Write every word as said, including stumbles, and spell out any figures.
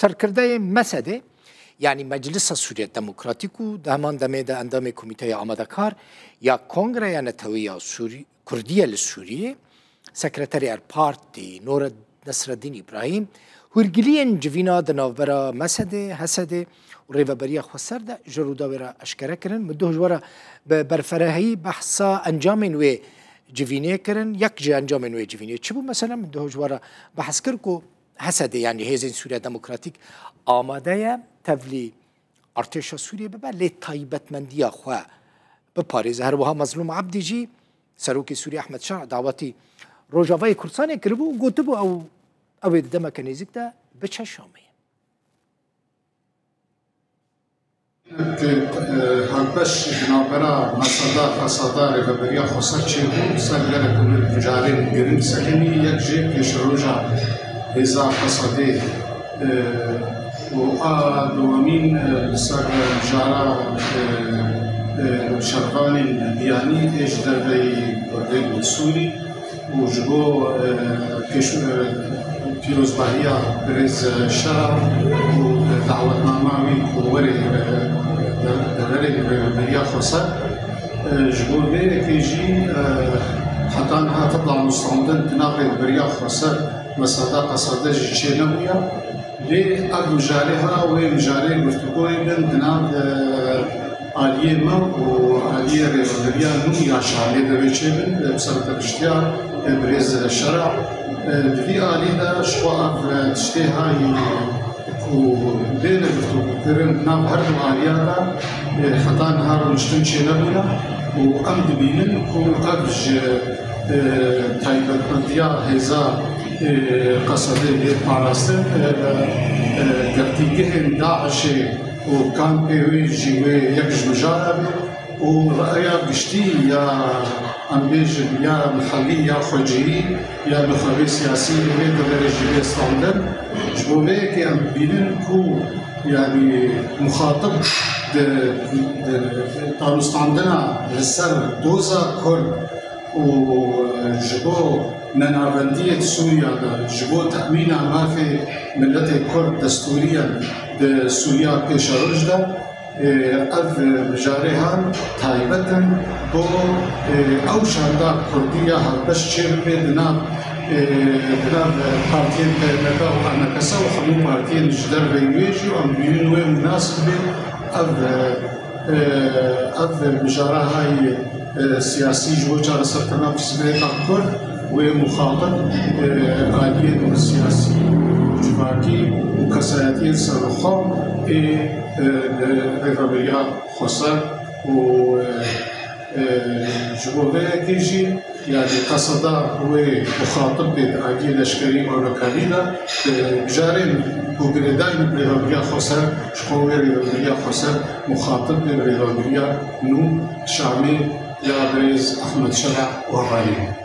Serkirdeyê mesedê, yanî Meclisa Sûriye Demokratîk û di heman demê de endamê Komîteya Amadekar ya Kongreya Netewî ya Sûrî-, Kurdî ye li Sûriyê, Sekreterê Erpartî Nor Nesreddîn Îbrahîm, hûrgiliyên civîna di navbera mesedê, hesedê û Rêveberiya Xweser de ji Rûdawê re eşkere kirin. Min doh ji we re bi berferehî behsa encamên wê civînê kirin. Yek ji encamên wê civînê çi bû? Mesela min doh ji we re behs kir ku hesedê, yanî Hêzên Sûriya Demokratîk amade ye tevlî artêşa Sûriyê bibe, lê taybetmendiya xwe biparêze. Her wiha Mezlûm Ebdî jî, Serokê Sûriyê Ehmed Şer, dawetî Rojavayê Kurdistanê kiribû û gotibû ew, ew ê di demeke nêzîk de biçe Şamê. Ke, e, hevbeş di navbera Meseda Qesada Rêveberiya Xweser çêbû, ser gelek mijarên giring sekinî, yek jê pêşeroja hêza Qesadê, e, û a dowemîn, e, li ser mijara, e, e, şervanên biyanî ê ji derveyî Kurdên Sûrî. û ji bo, e, pêş-, e, pîrozbahiya birêz Şera û dawetnama wî ku werê, e, de-, deverê Rêveberiya Xweser, e, ji bo vê yekê jî, e, heta niha ti danûstandin di nav Rêveberiya Xweser Meseda Qesade jî çênebûye. Lê ev mijarê ha wê mijarê guftûgoyê bin di nav, e, aliyê me û aliyê rêveberiya nû ya Şamê de wê çêbin, e, bi serpereştiya, e, birêz Şera. E, di vî alî de ji xwe ev, e, tiştê hayî ku bêne guftûgokirin di nav her du aliya de, e, heta niha rûniştin çênebûne û em dibînin ku ev ji, e, taybetmendiya hêza, e, Qesedê bê parastin, e, e, girtîgehên DAIŞê û kampê wê jî wê yek ji mijara be û reya giştî ya, em bêjin, ya mihellî ya xwecihî ya nuxebê siyasî ê vê deverê jî bê standin. Ji bo vê yekê em dibînin ku, yanî, muxatib di, di danûstandina li ser doza Kurd û ji bo nenavendiyê di Sûriya de, ji bo temîna mafê miletê Kurd destûriyan di Sûriya pêşeroj de, e, ev mijarê han taybet in bo, e, ew şanda Kurdî ya hevbeş çêbibe di nav, e, di nav partiyên P M K û A N K S û hemû partiyên ji derveyî wê jî, em bînin wê mûnasib be ev, e, e, ev mijara hayî, e, siyasî ji bo çareserkirina pirsgirêka Kurd wê muxatib, e, aliyên siyasî, civakî û kesayetiyên serbixwe ê, e, rêveberiya xweser û, e, e, ji bo vê yekê jî, yanî Qeseda wê muxatib bê di aliyê leşkerî û ewlekarî de, e, mijarên ku girêdayî bi rêveberiya xweser, ji xwe wê rêveberiya xweser muxatib bê bi rêveberiya nû Şamê ya birêz Ehmed Şera û hevalên.